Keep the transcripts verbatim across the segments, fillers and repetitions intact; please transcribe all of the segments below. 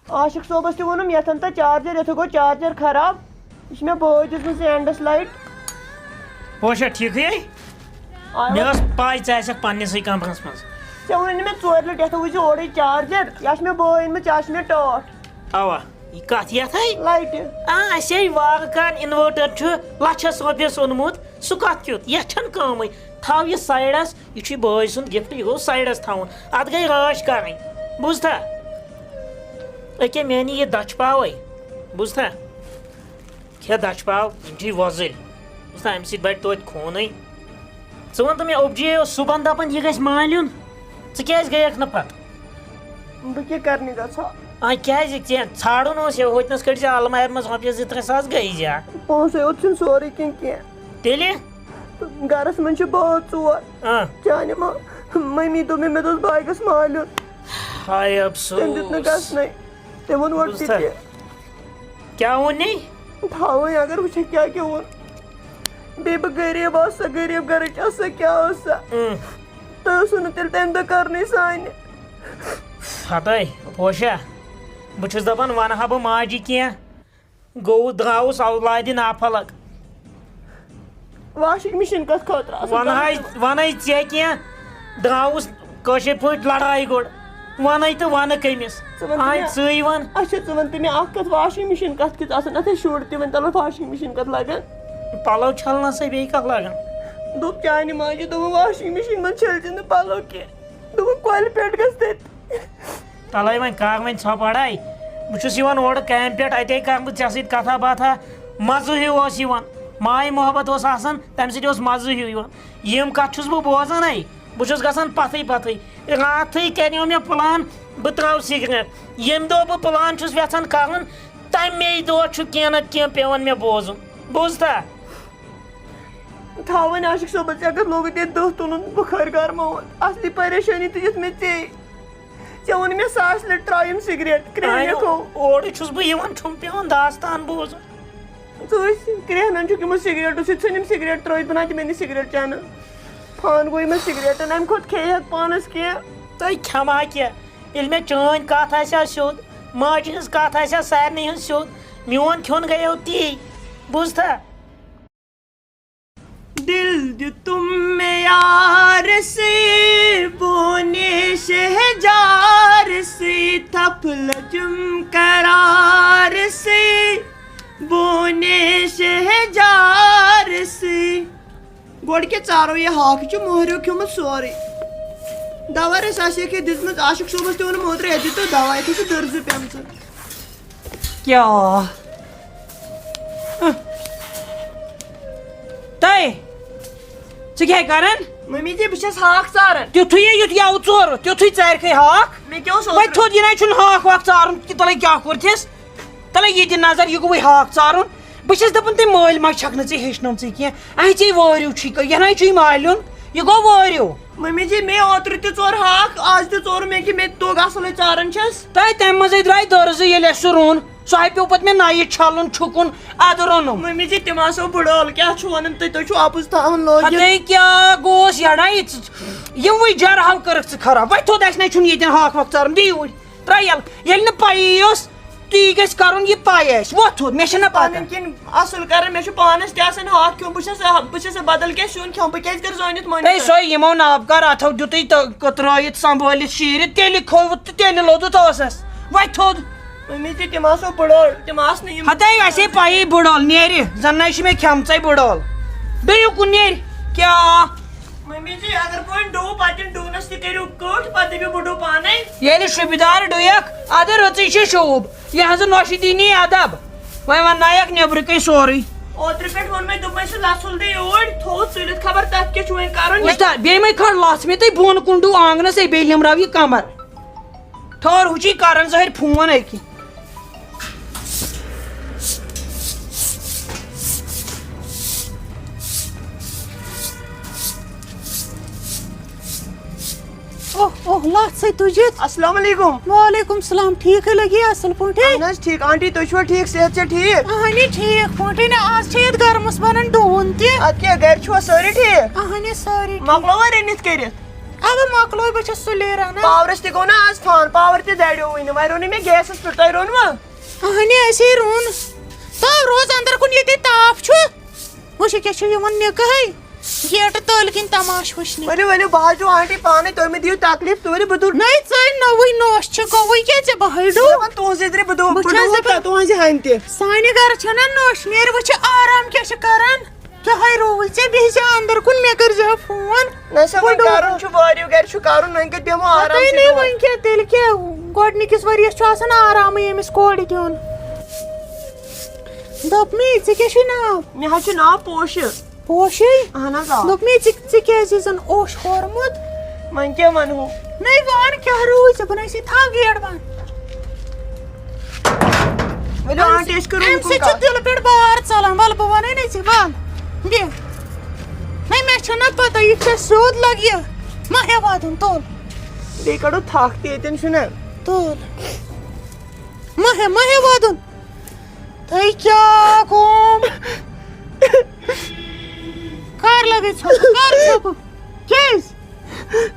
عاشق صٲبَس تہِ ووٚنُم، یَتھ اَن تہٕ چارجر، یَتھ گوٚو چارجر خراب۔ یہِ چھِ مےٚ بٲے دِژمٕژ اینڈَس لایٹ۔ پوشا، ٹھیٖکٕے ہے؟ آ، مےٚ ٲس پَے ژٕ آسَکھ پنٛنِسٕے کَمرَس منٛز۔ ژےٚ ووٚنُے نہٕ مےٚ ژورِ لَٹہِ، یَتھ وٕچھ زِ اورَے چارجر، یہِ چھِ مےٚ بٲے أنمٕژ، یہِ چھِ مےٚ ٹٲٹھ۔ اَوا، یہِ کَتھ یَتھ ہے؟ لایٹہِ۔ آ، اَسہِ ہے واریاہ کال اِنوٲٹَر چھُ لَچھَس رۄپیَس اوٚنمُت، سُہ کَتھ کیُتھ؟ یَتھ چھَنہٕ کٲمٕے۔ تھاو یہِ سایڈَس، یہِ چھُے بٲے سُنٛد گفٹ، یہِ گوٚو سایڈَس تھاوُن۔ اَتھ گٔے رٲچھ کَرٕنۍ، بوٗزتھا؟ أکے میٛانہِ یہِ دَچھِ پاوَے، بوٗزتھا؟ کھےٚ دَچھِ پاو، یِم چھِ وۄزٕلۍ۔ بوٗزتھا، اَمہِ سۭتۍ بَڑِ توتہِ خوٗنٕے۔ ژٕ وَن تہٕ مےٚ، اوٚبجی اوس صُبحن دَپان، یہِ گژھِ مالیُن، ژٕ کیٛازِ گٔیَکھ نہٕ پَتہٕ؟ بہٕ کیٛاہ کَرنہِ گژھٕ ہا؟ آ، کیٛازِ؟ ژےٚ ژھانٛڈُن اوس یہِ، ہوٚتنَس کٔڑۍ زِ اَلمارِ منٛز رۄپیَس زٕ ترٛےٚ ساس، گٔے زِ۔ پونٛسَے یوت چھُنہٕ سورُے کینٛہہ، کینٛہہ۔ تیٚلہِ؟ گَرَس منٛز چھِ بٲژ ژور۔ آ۔ چانہِ ما-، مٔمی دوٚپ مےٚ، مےٚ دوٚپ بہٕ گژھٕ مالیُن۔ ہاے افسوس۔ تٔمۍ دیُت نہٕ گژھنَے۔ تٔمۍ ووٚن اورٕ تہِ بوٗزتھا؟ تہِ۔ کیٛاہ ووٚن نے؟ تھاوٕے اگر وٕچھکھ کیٛاہ کیٛاہ ووٚن۔ بیٚیہِ بہٕ غریٖب آسہٕ سا، غریٖب گَرٕچ آسہٕ سا، کیٛاہ ٲس سا؟ اۭں۔ تۄہہِ اوسوٕ نہٕ تیٚلہِ تَمہِ دۄہ کَرنٕے سانہِ۔ ہَتَے، پوشا، بہٕ چھُس دَپان وَنہٕ ہا بہٕ ماجہِ کینٛہہ۔ گوٚو درٛاوُس اولادِ نافلک۔ واشنگ مشین کتھ خٲطرٕ آسان؟ وَنہٕ ہاے، وَنَے ژےٚ کینٛہہ، درٛاوُس کٲشِر پٲٹھۍ لڑایہِ گۄڈٕ۔ وَنَے تہٕ وَنہٕ کٔمِس؟ ژٕ وَن تہٕ آے مےٚ۔ ژٕے وَن۔ اچھا، ژٕ وَن تہٕ مےٚ اَکھ کَتھ، واشنگ مشین کَتھ کِژھ آسان؟ اَتھ ہے شُر تہِ وۄنۍ تَلہٕ واشنگ مشین کَتھ لَگان؟ پَلو چھَلنَسٕے بیٚیہِ کَتھ لَگان؟ دوٚپ چانہِ ماجہِ، دوٚپُن واشنگ مشین منٛز چھٔلۍ زِ نہٕ پَلو کینٛہہ۔ دوٚپُن کۄلہِ پٮ۪ٹھ گژھ تَتہِ۔ تَلَے وۄنۍ کَر وۄنۍ ژھۄپہٕ اَڑَے۔ بہٕ چھُس یِوان اورٕ کامہِ پٮ۪ٹھ، اَتے کَرٕ بہٕ ژےٚ سۭتۍ کَتھا باتھا۔ مَزٕ ہیوٗ اوس یِوان، ماے محبت اوس آسان، تَمہِ سۭتۍ اوس مَزٕ ہیوٗ یِوان۔ یِم کَتھ چھُس بہٕ بوزان ہے، بہٕ چھُس گژھان پَتھٕے پَتھٕے۔ راتھٕے کَریو مےٚ پٕلان، بہٕ ترٛاوٕ سِگریٹ۔ ییٚمہِ دۄہ بہٕ پٕلان چھُس یَژھان کَرُن، تَمے دۄہ چھُ کینٛہہ نَتہٕ کینٛہہ پٮ۪وان مےٚ بوزُن۔ بوٗزتھا؟ تھاو وۄنۍ عاشق صٲبَس، ژےٚ کَتھ لوگُتھ ییٚتہِ دٔہ تُلُن، بُخٲرۍ گرماوُن؟ اَصلی پریشٲنی تُجِتھ مےٚ ژے۔ ژےٚ ووٚن مےٚ ساس لٹہِ ترٛاو یِم سِگریٹ، کرٛیٚہنہِ اَیو، کھو۔ اورٕ چھُس بہٕ یِوان، چھُم پٮ۪وان داستان بوزُن۔ ژٕ وٕچھ، کرٛیٚہنن چھُکھ یِمو سِگریٹو سۭتۍ، ژھٕنِم سِگریٹ ترٛٲوِتھ، بہٕ نہ تہِ مےٚ نہٕ سِگریٹ چٮ۪نہٕ۔ فان گوٚو یِمن سِگریٹن، اَمہِ کھۄتہٕ کھیٚیہِ ہا پانس کینٛہہ۔ تۄہہِ کھٮ۪ما کینٛہہ؟ ییٚلہِ مےٚ چٲنۍ کتھ آسہِ ہا سیوٚد، ماجہِ ہٕنٛز کتھ آسہِ ہا سارنٕے ہٕنٛز سیوٚد، میون کھیوٚن گٔیو تی۔ بوٗزتھا؟ دل دیُتُم مےٚ یارٕ سٕے، بونے شہجار سٕے، تھپھ لٔجُم قرار سٕے، بونے شہجار سٕے۔ گۄڈٕ کیٛاہ ژارو یہِ ہاکھ؟ یہِ چھُ مۄہریو کھیوٚمُت سورُے۔ دوا رٔژھ آسہِ ہے کینٛہہ دِژمٕژ، عاشق صٲبَس تہِ ووٚنُم اوترٕ، یَتھ دِتو دوا، یَتھ چھِ دٔرزٕ پیمژٕ۔ کیٛاہ؟ تۄہہِ؟ ژٕ کیٛاہ کران؟ مٔمی جی، بہٕ چھَس ہاکھ ژاران۔ تیُتھُے یہِ یُتھ یَوٕ ژورُتھ، تیُتھُے ژارِکھٕے ہاکھ۔ مےٚ کیٛاہ اوس وۄنۍ اوترٕ؟ تھوٚد یہِ نَے چھُنہٕ ہاکھ واکھ ژارُن، تہِ تَلَے کیٛاہ کوٚرتھَس؟ تَلَے یہِ دِ نظر، یہِ گوٚوُے ہاکھ ژارُن۔ بہٕ چھَس دَپان، تٔمۍ مٲلۍ ما چھَکھ نہٕ ژےٚ ہیٚچھنٲومٕژٕے کینٛہہ؟ اَہَے ژےٚ وٲرِو چھُے، یہِ نَے چھُے مالیُن، یہِ گوٚو وٲرِو۔ مٔمی جی، مےٚ اوترٕ تہِ ژور ہاکھ، آز تہِ ژور، مےٚ کہِ مےٚ توٚگ اَصٕل، ہے ژاران چھَس۔ تۄہہِ تَمہِ منٛزَے درٛاے دٔرزٕ، ییٚلہِ اَسہِ سُہ روٚن، سُہ ہَے پیوٚو پَتہٕ مےٚ نَیہِ چھَلُن، چھُکُن، اَدٕ روٚنُم۔ مٔمی جی، تِم آسو بٕڈٲل، کیٛاہ چھُو وَنان تُہۍ؟ تُہۍ چھُو اَپُز تھاوان لٲگِتھ۔ ہَتَے کیٛاہ گوس یَڑا یہِ ژٕ-، یِموٕے جَرہَو کٔرٕکھ ژٕ خراب۔ وۄنۍ تھوٚد اَسہِ نَے چھُنہٕ ییٚتٮ۪ن ہاکھ واکھ ژارُن، دِیِو وۄنۍ۔ ترٛاے یَلہٕ۔ ییٚلہِ نہٕ پَیی ٲس، تی گژھِ کَرُن، یہِ پَے آسہِ۔ وۄتھ تھوٚد، مےٚ چھَنہ پَتہ۔ پَنٕنۍ کِنۍ اَصٕل کَران، مےٚ چھُ پانَس تہِ آسان ہاکھ کھیوٚن، بہٕ چھَس، بہٕ چھَس بدل کینٛہہ سیُن کھیوٚن، بہٕ کیٛازِ کَرٕ زٲنِتھ مٲنِتھ؟ ہے، سۄے یِمو نابکار اَتھو دیُتُے تہٕ کترٲیِتھ، سنبھٲلِتھ، شیٖرِتھ، تیٚلہِ کھوٚوُتھ تہٕ تیٚلہِ لوٚدُت ٲسَس۔ وۄتھ تھوٚد۔ مٔمی تہِ تِم آسو بٕڈٲل، تِم آسہٕ نہٕ یِم۔ ہتے، اَسے پَیی بٕڈٲل نیرِ، زَن نَے چھِ مےٚ کھٮ۪مژَے بٕڈٲل۔ بیٚیہِ یُکُن نیرِ۔ کیٛاہ؟ مٔمی جی، اگر بہٕ وۄنۍ ڈُوٕ، پَتہٕ یِم ڈُونَس تہِ کٔرِو کٔٹھۍ، پَتہٕ دٔپِو بٕڈوٗ پانَے۔ ییٚلہِ شوٗبِدار ڈُیَکھ، اَدٕ رٕژٕے چھِ شوٗب۔ یہِ حظ نۄشہِ دیٖنی اَدب۔ وۄنۍ وَننایَکھ نیٚبرٕ کَنۍ سورُے۔ اوترٕ پٮ۪ٹھ ووٚن مےٚ، دوٚپمَے، سُہ لَژھُل دِ یوٗرۍ، تھوٚوُس تُلِتھ، خبر تَتھ کیٛاہ چھُ وۄنۍ کَرُن۔ وٕچھ تہ، بیٚیہِ مَے کھَڑ لَژھ مےٚ تَتہِ بۄن کُن ڈُو آنٛگنَس، ہے، بیٚیہِ لیٚمراو یہِ کَمَر۔ ٹھٔہر، ہُہ چھُے کران ظٲہِر فون أکہِ۔ اوہ، اوہ، لَژھ ہے تُجِتھ۔ السلام علیکم۔ وعلیکم السلام، ٹھیٖک ہے لگی اَصٕل پٲٹھۍ؟ اہن حظ ٹھیٖک، آنٹی تُہۍ چھِوا ٹھیٖک، صحت چھا ٹھیٖک؟ اہنی ٹھیٖک پٲٹھۍ، نہ آز چھِ یَتھ گرمَس بَنان ڈوٗن تہِ۔ اَدٕ کیٛاہ، گرِ چھِوا سٲری ٹھیٖک؟ اہنی سٲری ٹھیٖک۔ مۄکلووا رٔنِتھ کٔرِتھ؟ اَوٕ مۄکلوو، بہٕ چھَس سُلے رَنان۔ پاورَس تہِ گوٚو نا آز فان، پاور تہِ دَریو وٕنہِ، وۄنۍ روٚنُے مےٚ گیسَس پٮ۪ٹھ، تۄہہِ روٚنوٕ؟ اَہَنہِ، اَسے روٚن۔ تہٕ روز اَندَر کُن، ییٚتہِ تاپھ چھُ۔ وٕچھ، یہِ کیٛاہ چھُ یِوان نِکہٕ ہے؟ گیٹہٕ تٔلۍ کِنۍ تماش وٕچھنہِ۔ ؤلِو، ؤلِو، بہٕ حظ چھُس آنٹی پانے، تُہۍ مہٕ دِیِو تکلیف، تُہۍ ؤلِو، بہٕ دوٗر۔ نٔے ژٔلۍ نٔوٕے نوش چھِ، گوٚوٕے کیٛاہ ژےٚ بہٕ ہٲیڈو؟ مےٚ وَن تُہٕنٛزٕے درِ، بہٕ دُ-، بہٕ بہٕ چھَس دُہُکھ دَپان، تَتھ تُہٕنٛزِ ہَنہِ تہِ۔ سانہِ گرٕ چھَنہ نوش، نیرِ وٕچھِ آرام کیٛاہ چھِ کران۔ کیٛاہ ہے روٗل ژےٚ، بیٚہہِ زِ اندر کُن، مےٚ کٔرۍ زِ فون۔ نہ سا، بہٕ وۄنۍ ڈوٗ-، کَرُن چھُ واریاہ گرِ چھُ کَرُن، وۄنۍ کَتہِ بیٚہمو آرام پَتہٕ سۭتۍ نَے دۄہَے؟ وۄنۍ کیٛاہ، تیٚلہِ کیٛاہ، گۄڈٕنِکِس ؤریَس چھُ آسان آرامٕے أمِس کورِ دیُن۔ دوٚپمَے، ژےٚ کیٛاہ چھُے ناو؟ مےٚ حظ چھُ ناو پوشہِ۔ پوشے؟ اہن حظ، آ۔ دوٚپمَے، ژٕ، ژٕ کیٛازِ زَن اوش ہورمُت؟ وۄنۍ کیٛاہ وَنہو؟ نَے وَن، کیٛاہ روٗز ژےٚ؟ بہٕ نَے چھِ تھاو گیٹ بنٛد۔ ؤلِو، اَمہِ آنٹی، أسۍ کَرو اَمہِ یِکُن سۭتۍ چھُ کَتھ۔ دِلہٕ پٮ۪ٹھ بار ژَلان۔ وَلہٕ، بہٕ وَنَے نَے ژےٚ، وَل، بیٚہہ۔ نَے، مےٚ چھَنہ پَتہ، یہِ چھےٚ سیوٚد لَگہِ۔ مہ ہےٚ وَدُن، تُل۔ بیٚیہِ کَڑو تھَکھ تہِ ییٚتٮ۪ن، چھُنہ؟ تُل۔ مہ ہےٚ، مہ ہےٚ وَدُن۔ تۄہہِ کیٛاہ گوٚو؟ کر لگے ژھۄپہٕ؟ کر ژھۄپہٕ؟ کیٛازِ؟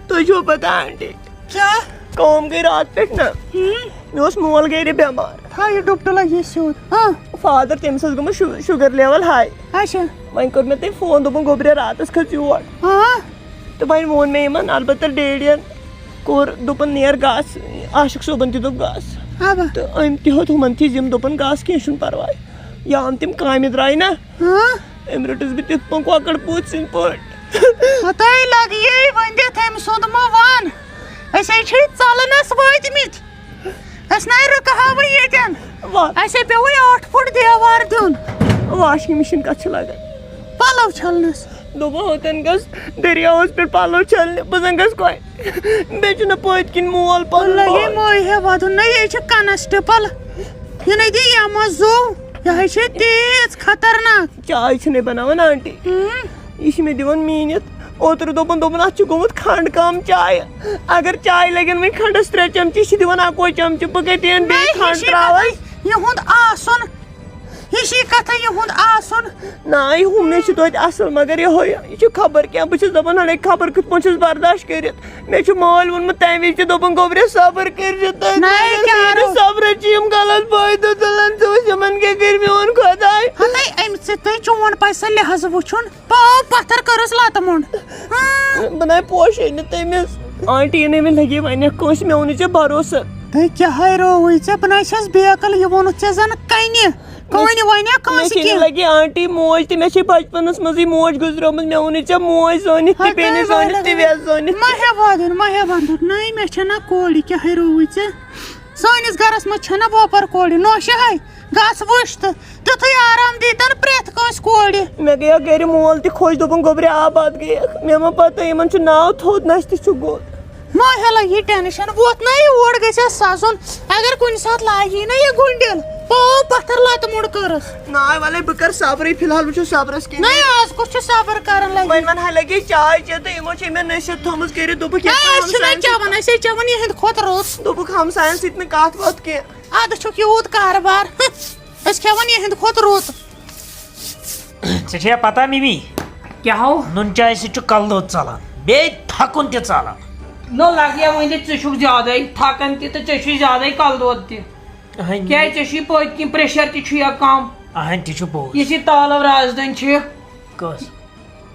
تۄہہِ چھُوا پتہ، آنٹی؟ کیٛاہ؟ کٲم گٔے راتہٕ پٮ۪ٹھ نہ۔ ہُم۔ مےٚ اوس مول گرِ بٮ۪مار۔ تھاو یہِ ڈُپٹہٕ لگہِ سیوٚد۔ ہاں۔ فادر، تٔمِس ٲس گٔمٕژ شُ-، شُگر لیول ہاے۔ اچھا۔ وۄنۍ کوٚر مےٚ تٔمۍ فون، دوٚپُن، "گوٚبریا، راتس کھٔژ یور۔" ہاں۔ تہٕ وۄنۍ ووٚن مےٚ یِمن، البتہ ڈیڈین کوٚر، دوٚپُن، "نیر گاسہٕ۔" عاشق صٲبن تہِ دوٚپ، "گاسہٕ۔" اَوا۔ تہٕ أمۍ تہِ ہیوٚت ہُمن تہِ ذِمہٕ، دوٚپُن، "گاسہٕ، کینٛہہ چھُنہٕ پرواے۔" یا یِم تِم کامہِ درٛاے نا، ہاں؟ أمۍ رٔٹٕس بہٕ تِتھ پٲٹھۍ کۄکر پوٗتۍ سٕنٛدۍ پٲٹھۍ۔ ہتٲے لگیے وۄنۍ دِتھ أمۍ سُنٛد مہ وَن۔ أسۍ ہے چھِ ژَلنَس وٲتمٕتۍ۔ أسۍ نَے رُکہٕ ہاوٕے ییٚتٮ۪ن۔ وا-، اَسے پیوٚوُے ٲٹھ فُٹ دیوار دیُن۔ واشنگ مشین کَتھ چھِ لگان؟ پَلو چھَلنَس۔ دوٚپُن، ہوتن گژھ دٔریاوَس پٮ۪ٹھ پَلو چھَلنہِ، بہٕ زَن گژھٕ کۄلہِ۔ بیٚیہِ چھُنہٕ پٔتۍ کِنۍ مول پَنُن لگے بوے۔ مٲے ہے وَدُن۔ نہ، یے چھِ constable۔ یہِ نَے دی یَمہٕ زُو۔ یہِ ہے چھِ تیز خطرناک۔ چاے چھِنَے بَناوان آنٹی۔ ہُم۔ یہِ چھِ مےٚ دِوان میٖنِتھ۔ اوترٕ دوٚپُن، دوٚپُن، "اَتھ چھُ گوٚمُت کھنٛڈ کَم چایہِ۔ اگر چاے لَگن وۄنۍ کھنٛڈَس ترٛےٚ چمچہٕ، یہِ چھِ دِوان اَکوے چمچہٕ۔ بہٕ کَتہِ اَنہٕ بیٚیہِ نہ، یہِ کھنٛڈ چھِ ترٛاوَس؟" کَتھَے یِہُنٛد آسُن۔ یہِ چھِ کَتھَے یِہُنٛد آسُن۔ نہ، یہِ ہُم مےٚ چھِ توتہِ اَصٕل، مگر یِہوٚے، یہِ چھُ خبر کیٛاہ۔ بہٕ چھَس دَپان، اَڑے خبر کِتھ پٲٹھۍ چھُس برداش کٔرِتھ۔ مےٚ چھُ مٲلۍ ووٚنمُت تَمہِ وِزِ تہِ، دوٚپُن، "گوٚبرِ، صبر کٔرۍ زِ تُہۍ۔" نہ، کیٛاہ میٛٲنِس رُک؟ صبرَس چھِ یِم غلط فٲیدٕ تُلان، ژٕ وٕچھ یِمَن کیٛاہ کٔرۍ میون خۄداے۔ ہَتَے، أمۍ سۭتۍ تُہۍ چون پَزِ سا لحاظ وٕچھُن۔ پاو پتھر کٔرٕس لتہٕ مۄنڈ۔ ہاں۔ بہٕ نَے پوشے نہٕ تٔمِس۔ آنٹی، یہِ نَے مےٚ لگے وۄنۍ کٲنٛسہِ، مےٚ ووٚنُے ژےٚ بھروسہٕ۔ تُہۍ کیٛاہ ہے رووٕے ژےٚ؟ بہٕ نَے چھَس بیکل، یہِ ووٚنُتھ ژےٚ زَن کَنہِ۔ کٲنہِ وَنیا مےٚ کٲنٛسہِ چھے نہٕ کینٛہہ؟ لگے آنٹی موج تہِ، مےٚ چھے بچپنس منٛزٕے موج گُزریمٕژ، مےٚ ووٚنُے ژےٚ موج زٲنِتھ تہِ، ہَتہٕ بیٚنہِ زٲنِتھ تہِ، وَلہٕ۔ وٮ۪س زٲنِتھ تہِ۔ مہ ہےٚ وَدُن، مہ ہےٚ وَدُن۔ نَے، مےٚ چھَنہ کورِ، کیٛاہ ہے رووٕے ژےٚ؟ سٲنِس گَرَس منٛز چھَنہ وۄپَر کورِ، نوشہِ ہے۔ گژھ وٕچھ تہٕ تیُتھُے آرام دیٖتَن پرٛٮ۪تھ کٲنٛسہِ کورِ۔ مےٚ گٔیو گرِ مول تہِ خۄش، دوٚپُن، "گوٚبرِ، آباد گٔیَکھ۔" مےٚ ما پَتہ، یِمَن چھُ ناو تھوٚد، نَشہِ تہِ چھُ گوٚد۔ مہ ہیلہ یہِ ٹینشن، ووت نہ یہِ اور گژھِ اَسہِ سَزُن۔ اگر کُنہِ ساتہٕ لاگہِ نہ یہِ گُنڈِل، پاو پَتھر لَتہٕ موٚنڈ کٔرٕس۔ نہ، وَلَے، بہٕ کَرٕ صبرٕے، فی الحال وٕچھو صبرَس کِنہٕ۔ نہ، آز کُس چھُ صبر کَران لگہِ؟ وۄنۍ وَنہٕ ہا لگے چاے چےٚ تہٕ یِمو چھے مےٚ نصیحت تھٲومٕژ کٔرِتھ، دوٚپُکھ، نہ، یَتھ أسۍ چھِنہٕ ہمساین چٮ۪وان، أسۍ ہے چٮ۪وان یِہِنٛدِ کھۄتہٕ رُت۔ دوٚپُکھ، ہمساین سۭتۍ نہٕ کَتھ وَتھ کینٛہہ۔ اَدٕ چھُکھ یوٗت کاربار۔ أسۍ کھٮ۪وان یِہِنٛدِ کھۄتہٕ رُت۔ ژےٚ چھےٚ پتہ، مِمی؟ کیٛاہ ہو؟ نُن چاے سۭتۍ چھُ کلہٕ دود ژلان، بیٚیہِ تھکُن تہِ ژلان۔ نو لگیا وۄنۍ، ژٕ چھُکھ زیادَے تھکان تہِ تہٕ ژےٚ چھُے زیادَے کلہٕ دود تہِ۔ اہن۔ کیٛازِ ژےٚ چھُے پٔتۍ کِنۍ pressure تہِ چھُ یا کم؟ اہن، تہِ چھُ پوٚز۔ یُس یہِ تالو رازدٲنۍ چھِ۔ کۄس؟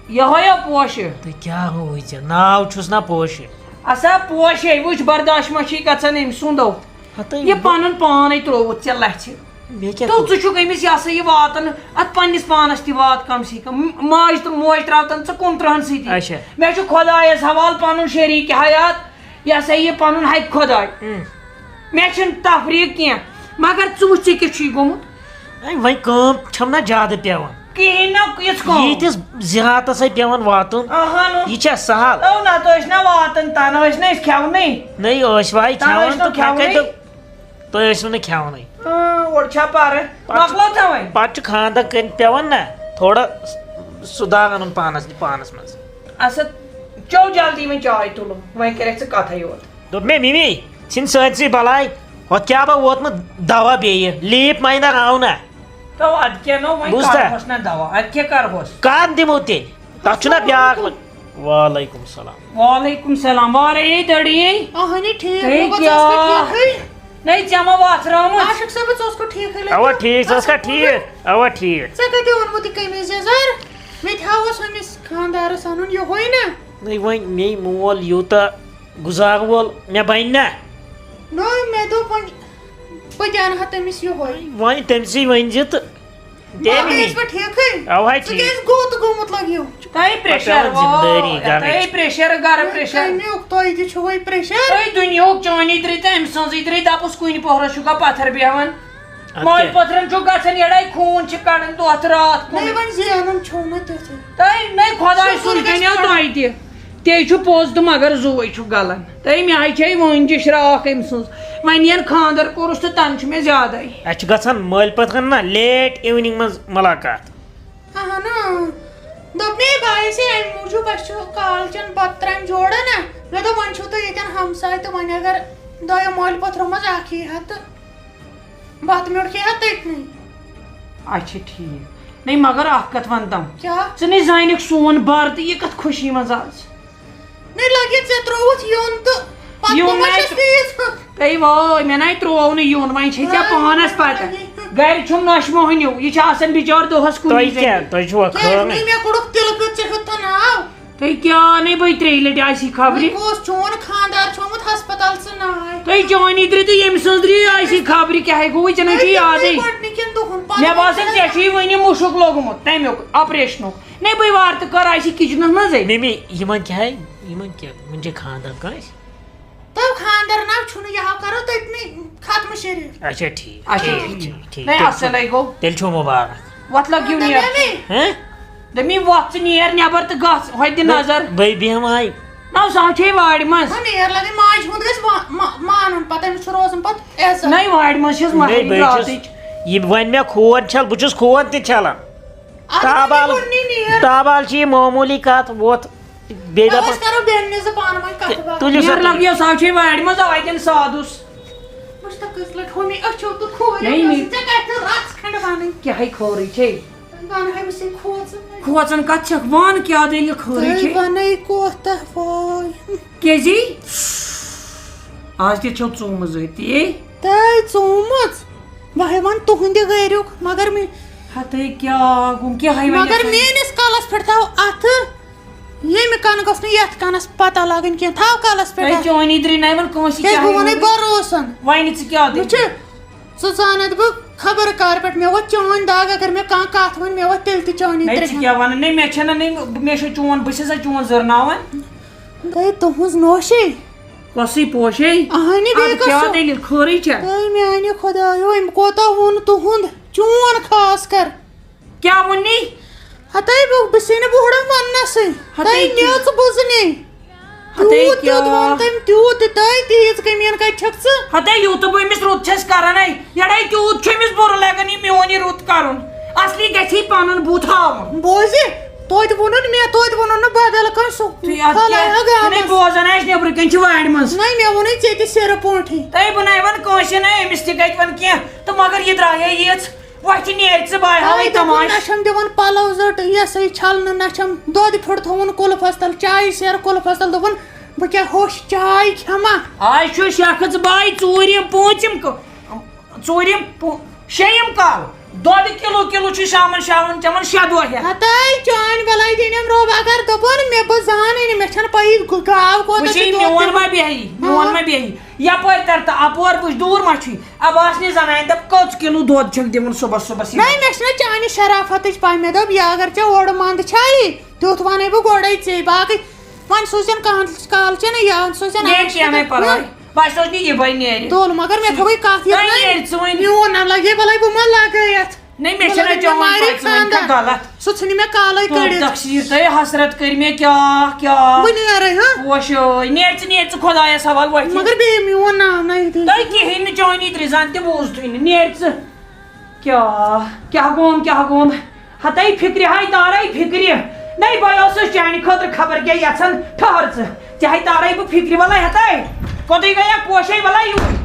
یہوے ہا پوشہِ۔ تہٕ کیٛاہ ہووُے ژےٚ؟ ناو چھُس نا پوشہِ۔ اسا پوشے، وٕچھ، برداش ما چھُے گژھان أمۍ سُنٛدو۔ ہتٕے یہِ بہٕ پنُن پانے ترٛووُتھ ژےٚ لژھِ۔ مےٚ کیٛاہ تو کوٚر؟ ژٕ چھُکھ أمِس، یہِ ہسا یہِ واتان، اتھ پننِس پانس تہِ وات کم سے کم۔ م-، ماجہِ تہٕ موج ترٛاوتن ژٕ کُنترٕہن سۭتی۔ اچھا۔ مےٚ چھُ خۄدایس حوالہٕ پنُن شریٖک حیات۔ یہِ ہسا یہِ پنُن حقہِ خۄداے۔ اۭں۔ مےٚ چھِنہٕ تفریٖق کینٛہہ، مگر ژٕ وٕچھ ژےٚ کیٛاہ چھُے گوٚمُت۔ اے، وۄنۍ کٲم چھَم نہ زیادٕ پٮ۪وان۔ کِہیٖنۍ نہ، یِژھ کٲم۔ ییٖتِس زِراتَس ہے پٮ۪وان واتُن، اہنُو۔ یہِ چھا سہل؟ تو نہ، تُہۍ ٲسۍ نہ واتان، تَنہٕ ٲسۍ نہٕ أسۍ کھٮ۪ونٕے۔ نَے، ٲسۍ وَے تَنہٕ کھٮ۪وان ٲسۍ نہٕ تہٕ مےٚ کَتہِ کھٮ۪ونٕے۔ دوٚپ، تُہۍ ٲسِو نہٕ کھٮ۪ونٕے۔ اۭں، اوٚڑ چھا پَرٕ؟ پَتہٕ چھُ، مۄکلو ژےٚ وۄنۍ؟ پَتہٕ چھُ خانٛدر کٔرِتھ پٮ۪وان نہ تھوڑا سُدھار اَنُن پانَس، پانَس منٛز۔ اَسا چیٚو جلدی وۄنۍ چاے تُلو، وۄنۍ کَرٮ۪کھ ژٕ کَتھَے یوت۔ دوٚپ مےٚ، "مِمی، ژھٕن سٲرسٕے بَلاے، ہۄتھ کیٛاہ بہٕ ووتمُت دوا بیٚیہِ، لیٖپ ماینَر آو نہ۔" تو اَدٕ کیٛاہ نو، وۄنۍ بوٗزتھا؟ کَرہوس نہ دوا، اَدٕ کیٛاہ کَرہوس؟ کَر دِمو تیٚلہِ؟ تَتھ چھُنہ بیٛاکھ وَ-، وعلیکم السلام۔ وعلیکم السلام۔ وارے دڑی۔ اہنی ٹھیک، ہے بہٕ گوٚژھ کیٛاہ؟ آسہٕ ٹھیکھٕے۔ نَے ژےٚ ما وۄتھرٲومٕژ؟ عاشق صٲب، ژٕ اوسکھا ٹھیکھٕے لٔگِتھ؟ اوا، ٹھیک، ژٕ ٲسکھا اصل ٹھیک؟ پٲٹھۍ؟ اوا، ٹھیک۔ ژےٚ کتہِ اوٚنمُت یہِ قمیٖض یزار؟ مےٚ تہِ ہا اوس أمِس خانٛدارس اَنُن یِہوے نا۔ نَے وۄنۍ مے مول یوٗتاہ گُزار وول، مےٚ بنہِ نا۔ نہ، مےٚ دوٚپ وۄنۍ بہٕ تہِ اَنہٕ ہا تٔمِس یِہوے۔ وۄنۍ تٔمۍ سٕے ؤنۍ زِ تہٕ تٔمۍ باقٕے نی۔ ٲسۍ پٲٹھۍ ٹھیکھٕے؟ اَوَے ژٕ ٹھیک۔ کیٛازِ گوٚت گوٚمُت لگیو؟ تۄہہِ پریشر پٮ۪وان ذمہٕ دٲری وۄنۍ، گرٕچ۔ تۄہہِ پریشر، گرٕ وۄنۍ پریشر۔ کمیُک؟ تۄہہِ تہِ چھُوَے پریشر۔ تُہۍ دُنیہُک چٲنی ترٛےٚ تہِ أمۍ سٕنٛزٕے ترٛےٚ دَپُس کُنہِ پۄہرَس چھُکھا پَتھر بیٚہوان؟ اَدٕ مٲلۍ کیٛاہ؟ پٔتھرَن چھُ گژھان یَڑَے خوٗن چھِ کَڑان دۄہ تہٕ راتھ نَے کُنُے۔ وۄنۍ زینُن چھُو نہٕ تیُتھُے۔ تۄہہِ نَے خۄداے سُہ سُنٛد گژھِ کَنیو پَتہٕ۔ تۄہہِ تہِ۔ تے چھُ پوٚز تہٕ مگر زُوٕے چھُ گلان۔ تٔمۍ آیہِ چھے وٲنجہِ شراکھ أمۍ سٕنٛز۔ وۄنۍ یَن خانٛدر کوٚرُس تہٕ تَنہٕ چھُ مےٚ زیادَے۔ اَسہِ چھُ گژھان مٲلۍ پٔتھرَن نا late evening منٛز مُلاقات۔ اہن۔ دوٚپ مےٚ، بہٕ آیَس ہے اَمہِ موٗجوٗب، اَسہِ چھُ کالچَن بَتہٕ ترامہِ جوڑا نا۔ مےٚ دوٚپ، وۄنۍ چھُو تُہۍ ییٚتٮ۪ن ہمساے تہٕ وۄنۍ اگر دۄیو مٲلۍ پٔتھرو منٛز اَکھ یی ہا تہٕ بَتہٕ میوٚٹھ کھیٚیہِ ہا تٔتنٕے۔ اچھا، ٹھیٖک۔ نَے، مگر اَکھ کَتھ وَن تَم۔ کیٛاہ؟ ژٕ نَے زانٮ۪کھ سون بَر تہٕ یہِ کَتھ خوشی منٛز آز۔ نَے، لَگہِ ژےٚ ترٛووُتھ یُن تہٕ پَتہٕ یُن ما نَے چھَس تہٕ تیٖژ۔ تَے وٲے، مےٚ نَے ترٛوو نہٕ یُن، وۄنۍ چھے ژےٚ آے، پانَس پَتہ۔ آے۔ گَرِ چھُم نۄشہِ مۄہنیوٗ، یہِ چھُ آسان بِچور دۄہَس کُنی تۄہہِ کیٛاہ؟ زٔنۍ۔ تۄہہِ چھُوا کیٛازِ خٲرٕے؟ نَے، مےٚ کوٚڑُکھ تِلہٕ پیوٚت ژےٚ ہیوٚتتھ ناو۔ تُہۍ کیٛاہ نَے بٔے ترٛیٚیہِ لَٹہِ آسی خبرِ؟ وۄنۍ گوٚو چون خانٛدار چھُ آمُت ہسپتال ژٕ ناے۔ تُہۍ چٲنی درِ تہٕ ییٚمہِ سٕنٛز درِ آسی خبرِ کیٛاہ ہے گوٚوُے، ژےٚ نَے چھُے یادٕے۔ گۄڈٕنِکٮ۪ن دۄہَن پَتہٕ مےٚ باسان ژےٚ چھُے وٕنہِ مُشُک لوٚگمُت تَمیُک، آپریشنُک۔ نَے بٔے وارٕ تہٕ کَر آسی کِچنَس منٛزٕے۔ مِمی، یِمَن کیٛاہ ہے؟ یِمَن کیٛاہ؟ یِمَن چھےٚ خانٛدار کٲنٛسہِ؟ تہٕ خانٛدر ناو چھُنہٕ، یہِ ہاو کَرو تٔتنٕے ختمہٕ شریٖف۔ اچھا، ٹھیٖک، اچھا، ٹھیٖک، ٹھیٖک۔ ٹھیٖک، ٹھیٖک۔ نَے، تیٚلہِ چھُو، اَصٕلَے گوٚو۔ تیٚلہِ چھُو مُبارک۔ وۄتھ لَگ یِو نیر۔ دَپیٛاوے۔ ہہ؟ دَپمی، وۄتھ ژٕ نیر نٮ۪بر تہٕ گژھ، ہۄتہِ دِ نظر۔ بٔے بیٚہمہٕ ہاے۔ نہ، سۄ چھے وارِ منٛز۔ وۄنۍ نیر لَگے، ماجہِ ہُنٛد گژھِ ما-، ما-، مانُن، پَتہٕ أمِس چھُ روزُن پَتہٕ عزت۔ نَے، وارِ منٛز چھَس نَے، مَہرِنۍ بٔے چھُس، راتٕچ۔ یہِ وۄنۍ مےٚ کھوژ چھَل، بہٕ چھُس کھوژ تہِ چھَلان۔ اَدٕ تابال، وۄنۍ کوٚر نہٕ نیر۔ تابال چھِ یہِ معموٗلی کَتھ، وۄتھ بیٚیہِ تَوَے دَپان أسۍ کَرو بیٚنہِ زٕ پانہٕ ؤنۍ کَتھ تہٕ باتھ۔ تُلِو سا نیر تُلِو۔ لَگہِ، سۄ چھے وارِ منٛز، اَوَے دِن سادُس۔ وٕچھ تہٕ کٔژ لَٹہِ ہوٚو مےٚ أچھو تہٕ کھوورِ نَے، مےٚ۔ ژےٚ کَتہِ ٲس رَژھ کھنٛڈ وَنٕنۍ؟ کیٛاہ ہے خٲرٕے چھے؟ وَنہٕ ہے بہٕ ژےٚ کھوژان۔ کھوژان کَتھ چھَکھ؟ وَن کیٛاہ دٔلیٖل خٲرٕے تۄہہِ چھے؟ وَنے کوتاہ وٲے۔ کیٛازِ؟ آز تہِ چھو ژوٗمٕژ أتی۔ تۄہہِ ژوٗمٕژ؟ بہٕ ہے وَنہٕ تُہٕنٛدِ گَریُک، مگر مےٚ ہَتَے کیٛاہ گوٚم؟ کیٛاہ ہے وَنہِ مگر اَتھ؟ میٛٲنِس کَلَس پٮ۪ٹھ تھاو اَتھٕ۔ ییٚمہِ کَنہٕ گٔژھ نہٕ یَتھ کَنَس پَتہ لَگٕنۍ کینٛہہ۔ تھاو کَلَس پٮ۪ٹھ تۄہہِ اَتھٕ۔ چٲنی درٕے نَے وَن کٲنٛسہِ کیٛازِ کیٛاہ بہٕ ہے وَنَے وَنہِ۔ بَروسَن۔ وَنہِ ژٕ کیٛاہ دٔلیٖل؟ وٕچھِ، ژٕ زانَتھ بہٕ خبر کَر پٮ۪ٹھ، مےٚ ووت چٲنۍ دَگ، اگر مےٚ کانٛہہ کَتھ وَنہِ، مےٚ ووت تیٚلہِ تہِ چٲنی نَے ژٕ ترٛےٚ۔ کیٛاہ وَنان؟ نَے، مےٚ چھَنہٕ، نَے، مےٚ چھُ چون، بہٕ چھَسا چون زٕرناوان؟ گٔے تُہٕنٛز نوشی۔ کۄسٕے پوشے؟ اَہنہِ، بیٚیہِ اَدٕ کیٛاہ کۄسُے؟ دٔلیٖل؟ خٲرٕے چھا؟ اے میٛانہِ خۄدایو، أمۍ کوتاہ ووٚن تُہُنٛد، چون خاص کر۔ کیٛاہ ووٚننی؟ ہتے بہٕ، بہٕ چھسے نہٕ بوڑن وننسٕے۔ ہتے تۄہہِ کیٛاہ؟ نِیٲژ بُزنی۔ ہتے تیوٗت تیوٗت کیٛاہ؟ ووٚن تٔمۍ، تیوٗت تہِ تۄہہِ تیٖژ کٔمیٖن کتہِ چھکھ ژٕ؟ ہتے یوٗت بہٕ أمِس رُت چھس کران، ہے، یڑے تیوٗت چھُ أمِس بُرٕ لگان یہِ میون یہِ رُت کرُن۔ اصلی گژھِ یہِ پنُن بُتھ ہاوُن۔ بوزِ، توتہِ ووٚنُن مےٚ، توتہِ ووٚنُن نہٕ بدل کٲنٛسہِ۔ تُہۍ اتھ کھلایہِ کیٛاہ؟ ہا گامس۔ نَے بوزان آسہِ نیٚبرٕ کنہِ چھِ وارِ منٛز۔ نَے مےٚ ووٚنُے ژےٚ تہِ سِرٕ پٲٹھی۔ تَے بہٕ نَے وَن کٲنٛسہِ نَے، أمِس تہِ کَتہِ وَن کینٛہہ۔ تہٕ مگر یہِ درٛایے یِژھ۔ وۄتھ نیرِ ژٕ بہٕ ہاوَے تۄہہِ دوٚپُن، تماش۔ نہ چھَم دِوان پَلو زٔٹ یہِ ہسا یہِ چھَلنہٕ، نہ چھَم دۄد پھیوٚر تھوٚوُن کُلفَس تَل، چایہِ سیر کُلفَس تَل، دوٚپُن، بہٕ کیٛاہ ہوٚچھ چاے کھٮ۪مہ؟ آز چھُ شخص باے ژوٗرِم پوٗنٛژِم کُ-، ژوٗرِم پوٗ-، شیٚیِم کال۔ دۄدٕ کِلوٗ کِلوٗ چھُ شامَن شامَن چٮ۪وان شےٚ دۄہ ہٮ۪تھ۔ ہتاے چٲنۍ بَلاے دِنٮ۪م رۄب، اگر دوٚپُن مےٚ بہٕ زانَے نہٕ، مےٚ چھَنہٕ پَیی گُ-، گاو کوتاہ وٕچھِی، چھِ دۄد میون دِوان۔ ما بیٚہی، میون ہاں۔ ما بیٚہی۔ یپٲرۍ تر تہٕ اپور وٕچھ، دوٗر ما چھُے؟ اب آسنہِ زنانہِ دَپ کٔژ کِلوٗ دۄد چھَکھ دِوان صُبحس صُبحس یِمن؟ نَے، مےٚ چھِنہ چانہِ شرافتٕچ پَے۔ مےٚ دوٚپ، یہِ اگر ژےٚ اورٕ منٛد چھَے، تیُتھ وَنَے بہٕ گۄڈَے ژےٚ۔ باقٕے وۄنۍ سوٗزٮ۪ن کانٛہہ کالہٕ چھَنہ یا سوٗزٮ۪ن نیر آز کینٛہہ نَے پَتہٕ پَرواے۔ نہ۔ بہٕ سوزنہِ یِہوٚے نیر۔ تُل، مگر مےٚ تھٲوٕے کَتھ یہِ تۄہہِ وَنٕے۔ نیر ژٕ وۄنۍ۔ میون نہ لَگہِ ہے بَلاے، بہٕ ما لَگہٕ یَتھ؟ نہ، مےٚ مےٚ چھَنہ لَگہِ چون مےٚ مارِ پَے، ژٕ وَن خانٛدار۔ کانٛہہ غلط۔ سُہ ژھٕنہِ مےٚ کالَے تُل کٔڑِتھ۔ تقصیٖر تۄہہِ حسرت کٔرۍ مےٚ کیٛاہ، کیٛاہ؟ بہٕ نیرَے، ہا؟ پوشٲے، نیر ژٕ، نیر ژٕ خۄدایَس حوالہٕ وۄتھِ۔ مگر بیٚیہِ میون ناو نہ یہِ تُہۍ۔ تۄہہِ کِہیٖنۍ نہٕ چٲنی ترٛزان تہِ بوٗزتھٕے نہٕ، نیر ژٕ۔ کیٛاہ، کیٛاہ گوم، کیٛاہ گوم؟ ہتے فِکرِ ہاے تارے فِکرِ۔ نَے بہٕ اوسُس چانہِ خٲطرٕ خبر کیٛاہ یَژھان، ٹھٔہر ژٕ۔ ژےٚ ہاے تارے بہٕ فِکرِ، وَلَے ہتے۔ کوٚتٕے گٔیَکھ پوشے، وَلَے یوٗرۍ۔